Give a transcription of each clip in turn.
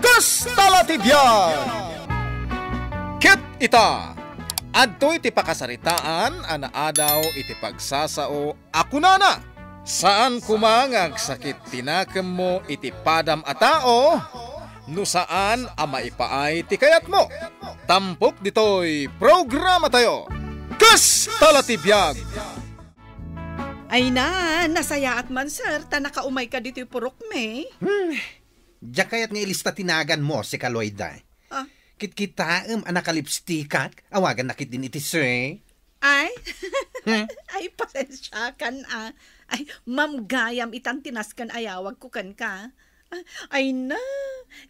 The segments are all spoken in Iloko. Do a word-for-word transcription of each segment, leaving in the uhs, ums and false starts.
Kasta la ti biag! Ket ita, adtoy ti pakasaritaan a naadaw iti pagsasao a kunana, "Saan koma nga agsakit ti nakemmo iti padam a tao, no saan a maipaay ti kayatmo." Tampok ditoy programatayo, Kasta la ti biag! Ay na, nasayaat man, sir, ta nakaumayka ditoy purokmi. Hmm, diak kayat nga ilista ti naganmo, sika Loida. Ah. Kitkitaem a nakalipstikak, awagannak ketdin iti sir. Ay? Hmm? Ay, pasensiakan, ah. Ay, ma'am gayam itan ti nasken a yawagko kenka. Ah, ay na,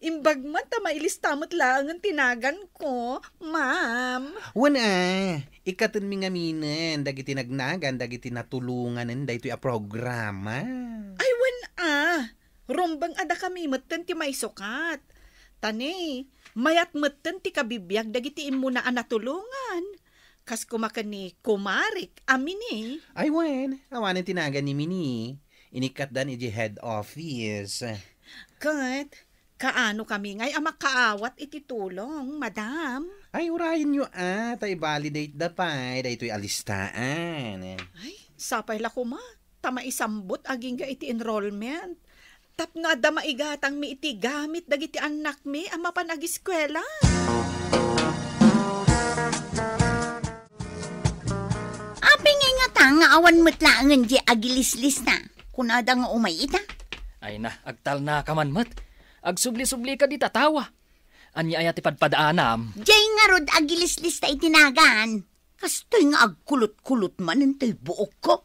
imbag man ta mailista met laengen ti naganko, ma'am. Wen, ah, ikkatenmi ngaminen dagiti nagnagan dagiti natulonganen daytoy a programa. Ay, wen, ah, rumbeng a dakami metten ti maisukat. Ta ni, mayat metten ti kabibiag dagiti immuna a natulongan. Kas koma ken ni kumarik a Mini. Ay wen, awanen ti nagan ni Mini. Inikkatdan iti head office. Ket, kaano kami ngay a makaawat iti tulong, madam? Ay, urayenyo a, ta i-validate da pay daytoy a listaan. Ay, sapay la koma, ta maisambot agingga iti enrollment. Tapno adda maigatangmi iti gamit dagiti annakmi a mapan agiskuela. Apay ngay ngata nga awan met laengen diay agilislista? Kunada nga umay ita. Ay na, agtalnaka man met. Agsubli-sublika dita tawa. Ania aya ti padpadaanam? Diay ngarud agilislista iti nagan. Kastoy nga agkulot-kulot manen toy buokko.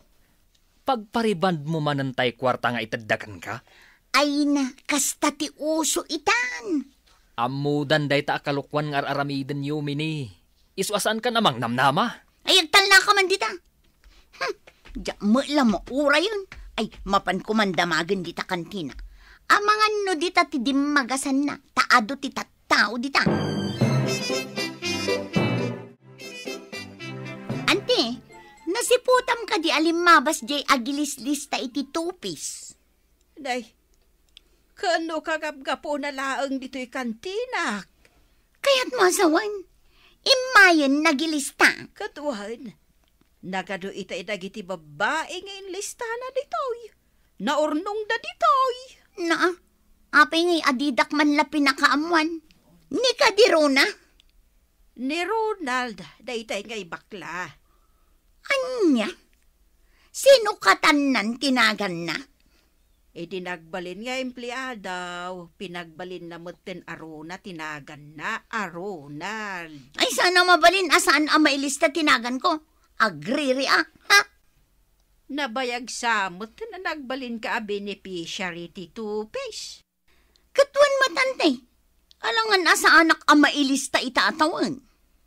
Pagparibandmo manen tay kuarta nga itedda kenka? Ay na, kasta ti uso itan. Ammodan dayta a kalokuan nga ar-aramidenyo, Mini. Isu a saankan a mangnamnama. Ay, agtalnaka man dita. Hmm, diak met la maurayen. Ay, mapanko man damagen dita kantina. Amangan no dita ti dimmagasanna, ta adu ti tattao dita. Anti, nasiputam kadi a limmabas diay agilislista iti tupis? Nay, ken no kagapgapuna laeng ditoy kantinak. Kayatmo a sawen, immayen nagilista. Ket wen, nagadu itay dagiti babbai nga inlistana ditoy. Naurnongda ditoy. Naa, apay ngay a didak man la pinakaammuan? Ni kadi Rona? Ni Ronald, daytay nga ibakla. Ania? Sino katannan ti naganna? Idi nagbalin nga empleado, pinagbalinna metten a Rona ti naganna, a Ronald. Ay, saan a mabalin a saan a mailista ti naganko? Agriri a, ha? Nabayag sa metten a nagbalinka a beneficiary ti tupis. Ket wen met anti, alangan a saanak a mailista ita a tawen.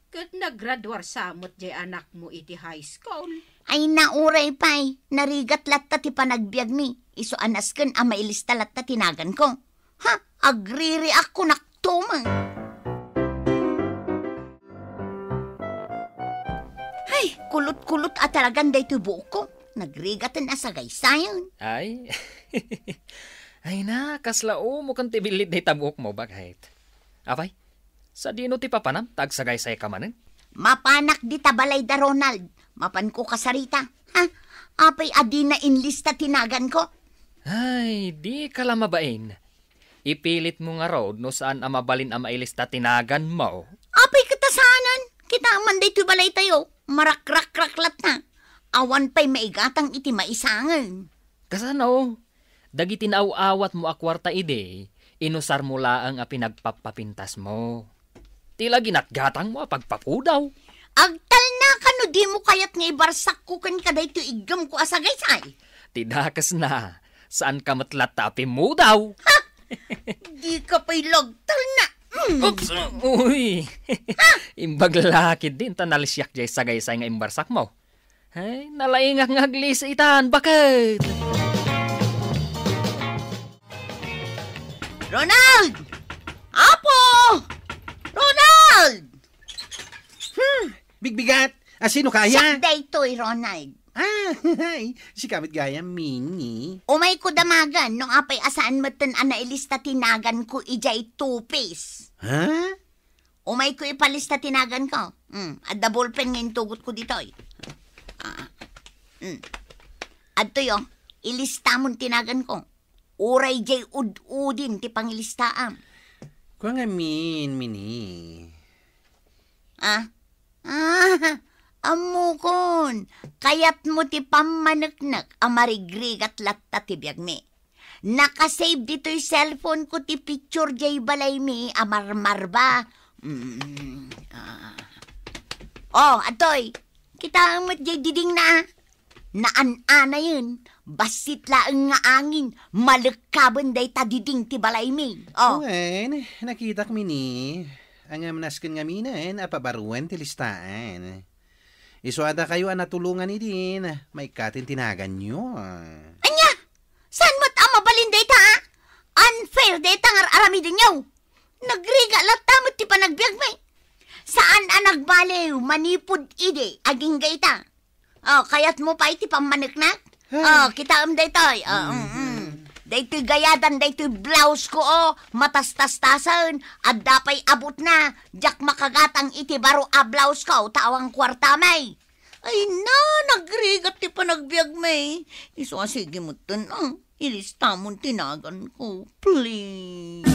Ket nagraduar sa met diay anakmo iti high school. Ay, nauray pay, narigat latta ti panagbiagmi, isu a nasken a mailista latta ti naganko. Ha, agririak kunakto man. Hay, kulot-kulot a talagan daytoy buokko. Nagrigaten a sagaysayen. Ay. Ay na, kasla umo ken ti billit dayta buokmo, baket. Apay, sadino ti papanam, ta agsagaysayka manen? Mapanak dita balayda, Ronald. Mapanko kasarita. Ha? Apay a dina inlista ti naganko? Ay, dika la mabain. Ipilitmo ngarud no saan a mabalin a mailista ti naganmo. Apay ket a saanen? Kitaem man daytoy balaytayo, marakrakrak latta. Awan pay maigatang iti maisangen. Kasano? Dagiti naaw-awatmo a kuarta idi, inusarmo laeng a pinagpappapintasmo. Ti la ginatgatangmo a pagpapudaw. Agtalnaka no dimo kayat nga ibarsakko kenka daytoy iggemko a sagaysay. Ti dakesna, saanka met latta a pimmudaw. Ha? Dika pay la agtalna. Mm. Oops! Uy! Ha? Imbag la ketdin ta nalisiak diay sagaysay nga imbarsakmo. Ay, nalaingak nga aglisi itan, baket! Ronald! Apo! Ronald! Hmm, bigbigat! Asino kaya? Siak daytoy, Ronald. Ah, sika met gayam, Mini. Umayko damagen no apay a saan metten a nailista ti naganko idiay tupis. Ha? Umayko ipalista ti naganko. Hmm, adda ballpen nga intugotko ditoy. Ah, hmm. Adtoy, oh, ilistamon ti naganko. Uray diay ud-udim ti pangilistaam. Kua ngamin, Mini. Ah? Ah, ammokon. Kayatmo ti pammaneknek a marigrigat latta ti biagmi. Nakasave ditoy cellphone ko ti picture diay balaymi a marmarba. Mm, ah. Oh, adtoy. Kitaem met diay didingna. Naan-anayen, bassit laeng nga angin, malekkaben dayta diding ti balaymi. Oh. Wen, nakitak, Mini. Ngem nasken ngaminen a pabaruen ti listaan. Isu a dakayo a natulongan idin, maikkaten ti naganyo. Ania? Saan met a mabalin dayta, a? Unfair dayta nga ar-aramidenyo. Nagrigat latta met ti panagbiagmi. Saan a nagbaliw manipud idi agingga ita. Oh, kayatmo pay ti pammaneknek? Ay. Oh, kitaem daytoy. Oh, mm, mm. Daytoy gayadan, daytoy blouse ko, oh, matastastasen, adda pay abutna, diak makagatang iti baro a blouse ko, ta awan kuarta may. Ay na, nagrigat ti panagbiag may. Isu a sige metten, ah. Ilistamon ti naganko, please.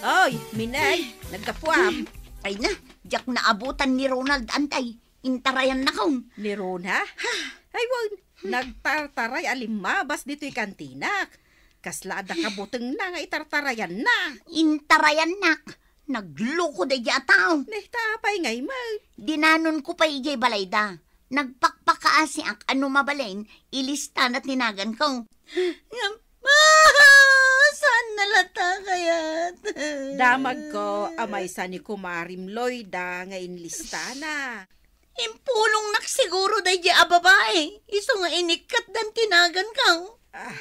Oy, Minay, naggapuam. Ay na, diak naabutan ni Ronald, antay. Intarayannakon. Ni Rona? Ay, wen, nagtartaray a limmabas ditoy kantinak. Kasla adda kabutengna nga itartarayanna. Intarayannak. Nagloko daydi a tao. Ne, ta apay ngay met? Dinanonko pay idiay balayda. Nagpakpakaasiak a no mabalin, ilistana ti naganko. Ngem, ah, saan na latta kayat? Damagko a maysa ni Kumarim Loida nga inlistana. Impulongnak siguro daydi a babai, isu nga inikkatdan ti naganko. Ah,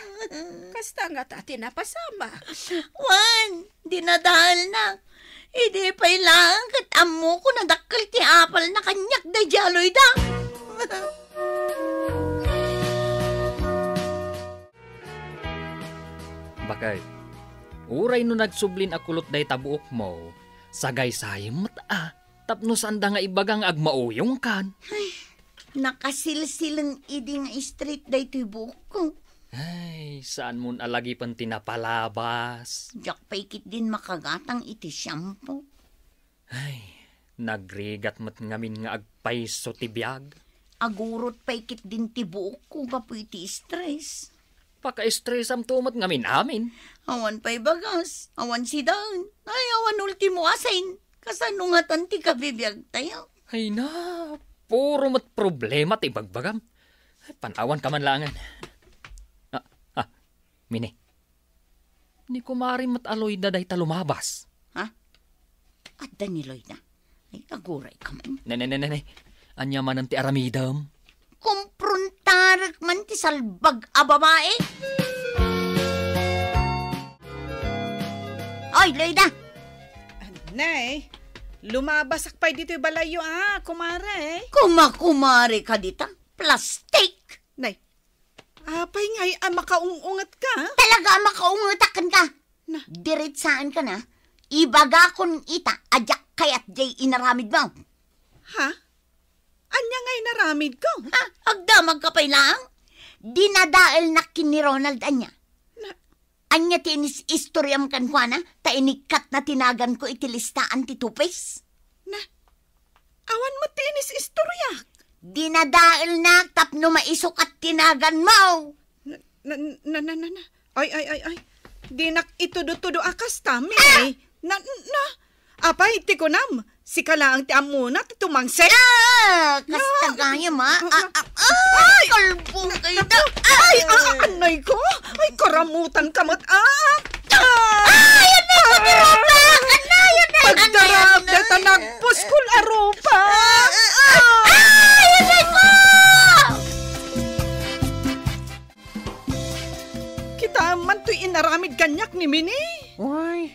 kasta ngata ti napasamak. Wen, dinadaelnak. Idi pay laeng ket ammokon a dakkel ti apalna kaniak daydi a Loida. Baket, uray no nagsublin a kulot dayta buokmo, sagaysayem met a. Tapno saanda nga ibaga nga agmauyongkan. Ay, nakasilsileng idi nga straight daytoy buokko. Ay, saanmon a lagipen ti napalabas. Diak pay ketdin makagatang iti shampoo. Ay, nagrigat met ngamin nga agpayso ti biag. Agurot pay ketdin ti buokko gapu iti stress. Paka-stressam to met ngamin amin. Awan pay bagas, awan sidaen, ay, awan ultimo asin. Kasano ngatan ti kabibiagtayo? Ay na, puro met problema ti ibagbagam. Ay, pan-awan ka man laengen. Ah, ah, Mini. Ni Kumari met a Loida dayta lumabas. Ha? Adda ni Loida? Ay, aguray ka man. Ne, ne, ne, ne, ne. Ania manen ti aramidem? Kumprontarek man ti salbag a babae. Oy, Loida! Nay, lumabasak pay ditoy balayyo, ah, kumare. Kumakumare ka dita? Plastik! Nay, apay ngay a makaung-unget ka? Talaga a makaungetak kenka. Na. Diritsaen ka na, ibagakon ita a diak kayat jay inaramid mo. Ha? Ania nga inaramid ko? Ha? Agdamag ka pay laeng? Dinadaelnak ken ni Ronald ania? Na. Ania ti inis-istoriam kenkuana, ta inikkatna ti naganko iti listaan ti tupis? Na. Awan met ti inis-istoriak. Dinadaelnak tapno maisukat ti naganmo. Na, na, na, na, na, na. Ay, ay, ay, ay. Dinak itudo-tudo a kasta, Mini. Ah! Na, na. Apay, ti kunam, sika laeng ti ammona ti tumangsit. Ah! Kasta gayam, ah. Ah, ah, ah, ay! Kalbo kayo da. Ay, ah, anay ko. Ay, karamutan ka met, ah. Ay, anay ko, ti rupak! Anay, anay, anay, pagdarab anay, dayta anay. Nagpuskol a rupak! Ay, anay ko! Kitaem man toy inaramid kaniak ni Mini. Uy,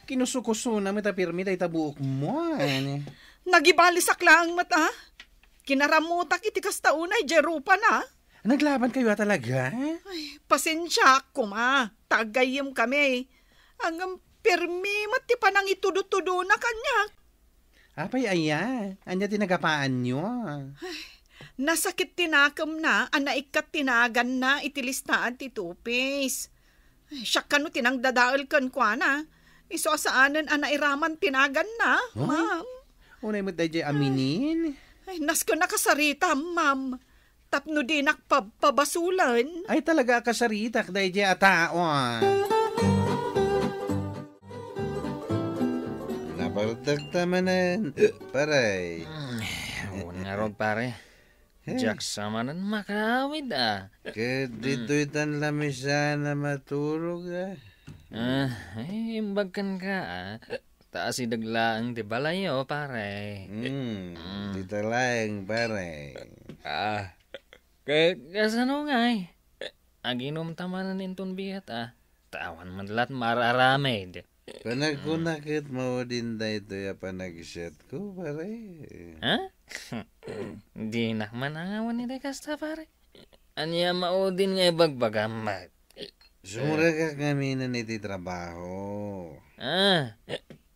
kinusukusona met a pirmi dayta buokmo, ania? Nagibalisak laeng met, a. Kinarammotak iti kasta unay, diay rupana. Naglabankayo a talaga? Ay, pasensiaak koma, ta aggayyemkami. Ngem permi met ti panangitudo-tudona kaniak. Apay aya? Ania ti nagapaanyo? Ay, nasakit ti nakemna a naikkat ti naganna iti listaan ti tupis. Ay, siak kano ti nangdadael kenkuana. Isu a saanen a nairaman ti naganna, Ay, ma'am. Unay met daydiay aminen? Ay, nasken a kasaritam, ma'am. Tapno dinak pabpabasulen. Ay, talaga a kasaritak daydiay a tao, a. Napartek ta manen, pare. Mm, wen ngarud, pare. Hey. Diak sa manen makaawid, a. Ket ditoy tan lamisan a maturog, a. Ah, ay, imbag kenka, a. Ta asideg laeng ti balayyo, pare. Mm, Mm. dita laeng, pare. Ah, ka-, kasano ngay? Aginom ta manen inton bigat, a. Ta awan met la't mar-aramid. Panagkuna ket maudin daytoy a panagsiatko, pare. Ha? Dinak man angawan iti kasta, pare. Ania maudin nga ibagbagam met? Sumrekak ngaminen iti trabaho. Ah,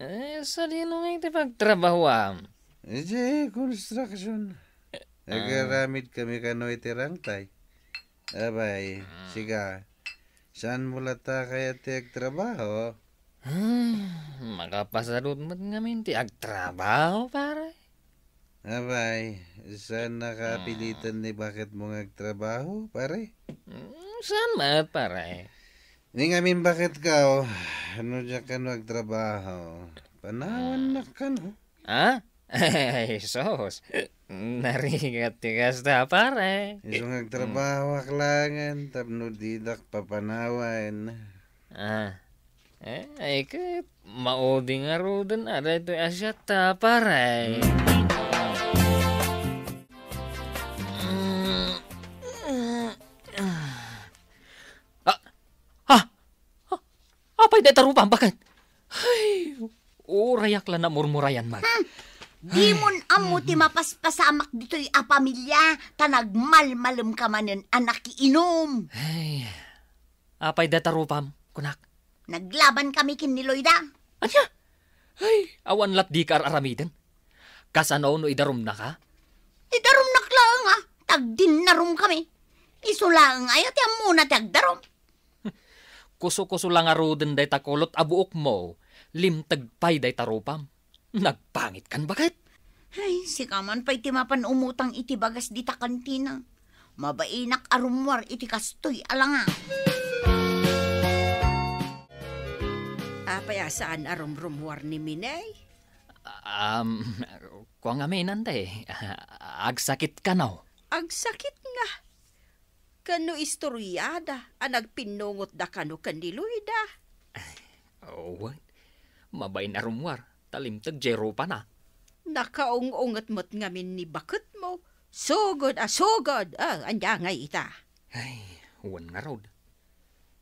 eh, sadino nga iti pagtrabahoam? Iti construction. Ah. Agaramid kami kano iti rangtay. Abay, Ah. sika, saanmo latta kayat ti agtrabaho? Hmm, makapasadut met ngamin ti agtrabaho, pare. Abay, saan nakapilitan Ah. ni baketmo nga agtrabaho, pare? Hmm, saan met, pare? Ni ngamin baketko, no diak kano agtrabaho, panawannak kano? Ah? Ay, sus. Narigat ti kasta, pare. Isu nga agtrabahoak laengen tapno didak papanawan. Ah. Eh, ay, ket maudi ngaruden a daytoy a siatta, pare. Ah! Ah! Ah! Apay dayta rupam, baket? Ay, urayak la namurmurayan met. Hmm. Dimon ammo ti mapaspasamak ditoy a pamilia, ta nagmalmalemka manen a nakiinum. Ay, apay dayta rupam, kunak? Naglabankami ken ni Loida. Ania? Ay, awan lat dika ar-aramiden. Kasano no idarumnaka? Idarumnak laeng, a, ta agdinnarumkami. Isu laeng aya ti ammona ti agdarum. Kuso-kuso la ngaruden dayta kulot a buokmo, limteg pay dayta rupam. Nagpangitkan, baket? Ay, sika man pay ti mapan umutang iti bagas dita kantina. Mabainak a rummuar iti kastoy a langa. Apay a saan a rumrummuar ni Miney? Um, kua ngamin, ante. Agsakit kano. Agsakit nga? Ken no istoriada a nagpinnungotda kano ken ni Loida? Ay, wen. Mabain a rummuar, ta limteg diay rupana. Nakaung-unget met ngamin ni baketmo. Sugod a sugod! Ah, ania ngay ita? Ay, wen ngarud.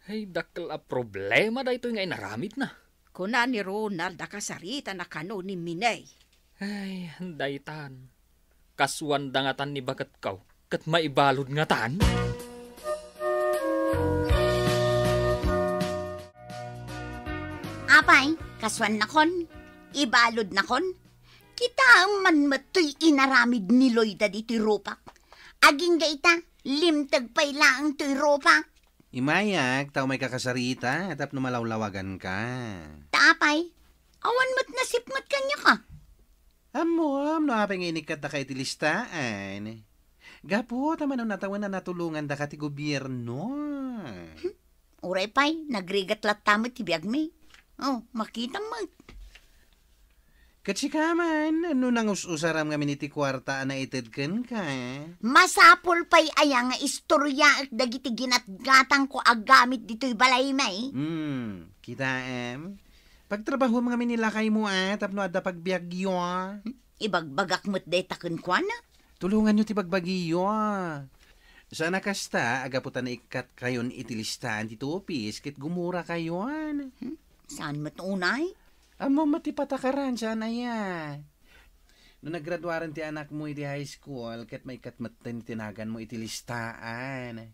Ay, dakkel a problema daytoy nga inaramidna. Kuna ni Ronald a kasaritan a kano ni Miney. Ay, daytan. Kasuanda ngatan ni baketko, ket maibalud ngatan? Apay, kasuannakon? Ibaludnakon? Kitaem man met toy inaramid ni Loida ditoy rupak. Agingga ita, limteg pay laeng toy rupak. Imayak, ta umayka kasarita, tapno malawlawaganka. Ta apay, awan met nasipnget kaniaka. Ammoam no apay nga inikkatdaka iti listaan. Gapu ta mano natawen a natulongandaka ti gobierno. Hmm, uray pay, nagrigat latta met ti biagmi. Oh, makitam met. Ket sika man, no nangus-usaram ngamin iti kuarta a naited kenka? Masapul pay aya nga istoryaek dagiti ginatgatangko a gamit ditoy balaymi? Hmm, kitaem. Pagtrabahuam ngamin ni lakaymo a tapno adda pagbiagyo. Hmm, ibagbagak met dayta kenkuana. Tulonganyo ti bagbagiyo. Saan a kasta, a gapu ta naikkat kayon iti listaan ti tupis ket gumura kayon. Hmm? Saan met unay? Ammo met ti patakaran, saan aya? No naggraduaren ti anakmo iti high school, ket maikkat metten ti naganmo iti listaan.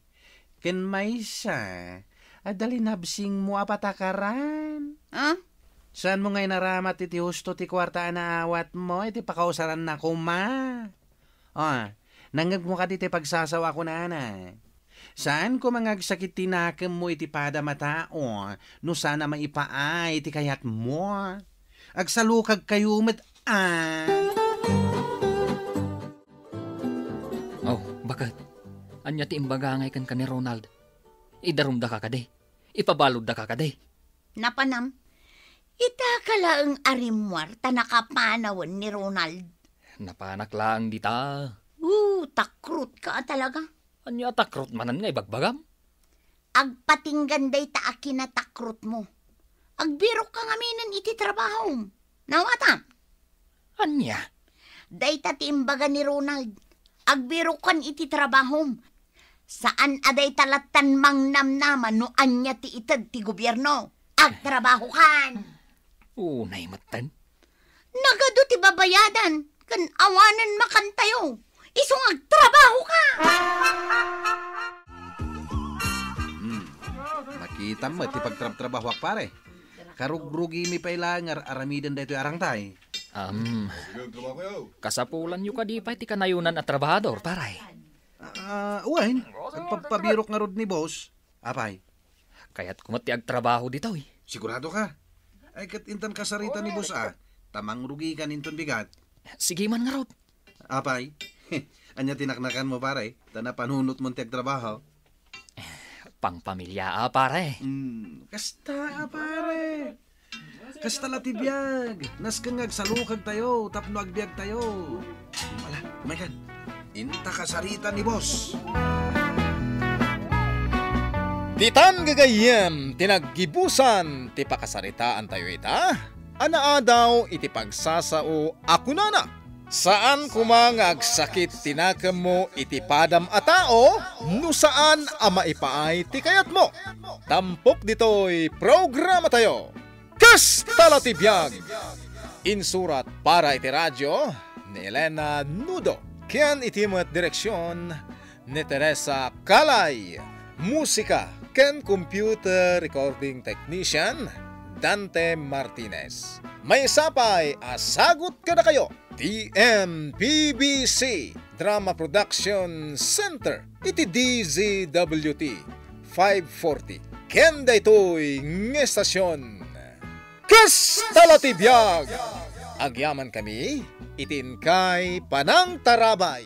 Ken maysa, adda linabsingmo a patakaran. Ah? Saanmo nga inaramat iti husto ti kuarta a naawatmo iti pakausaranna koma? Ah, nangngegmo kadi ti pagsasao a kunana? Saan koma nga agsakit ti nakemmo iti padam a tao no saan a maipaay ti kayatmo? Agsalukagkayo met a. Oh, baket. Ania ti imbaga ngay kenka ni Ronald? Idarumdaka kadi? Ipabaloddaka kadi? Napanam, itaka laeng a rimmuar ta nakapanawen ni Ronald. Napanak laeng dita. Uh, takrotka a talaga. Ania a takrot manen nga ibagbagam? Agpatinggan dayta a kinatakrotmo. Agbirokka ngaminen iti trabahom. Nawatam? Ania? Dayta ti imbaga ni Ronald. Agbirokkan iti trabahom. Saan a dayta lattan mangnamnama no ania ti ited ti gobierno. Agtrabahokan. Unay metten. Nagadu ti babayadan ken awanen makantayo. Isu nga agtrabahoka. Hmm. Makitam met ti pagtrabtrabahoak, pare. Karugrugimi pay laeng nga ar-aramiden daytoy arangtay. Am, kasapulanyo kadi pay ti kanayonan a trabahador, pare? Ah, wen, agpabpabirok ngarud ni boss. Apay? Kayatko met ti agtrabaho ditoy. Sigurado ka? Ay, ket intan kasarita ni boss a, ta mangrugikan inton bigat. Sige man ngarud. Apay? Ania ti naknakanmo, pare? Ta napanunotmon ti agtrabaho. Pangpamilya a, pare. Hmm, kasta a, pare. Kasta la ti biag. Nasken nga agsalukagtayo tapno agbiagtayo. Ala, umaykan. Inta kasarita ni boss. Ditan gagayyem ti naggibusan ti pakasaritaantayo ita a naadaw iti pagsasao a kunana, saan koma nga agsakit ti nakemmo iti padam a tao no saan a maipaay ti kayatmo. Tampok ditoy programatayo. Kasta la ti biag! Insurat para iti radio ni Elena Nudo ken iti met direksion ni Teresa Calay. Musika ken computer recording technician, Dante Martinez. Maysa pay a sagut kadakayo, T M P B C Drama Production Center iti D Z W T five forty. Ken daytoy nga estasion. Kasta la ti biag! Agyamankami iti inkay panangtarabay.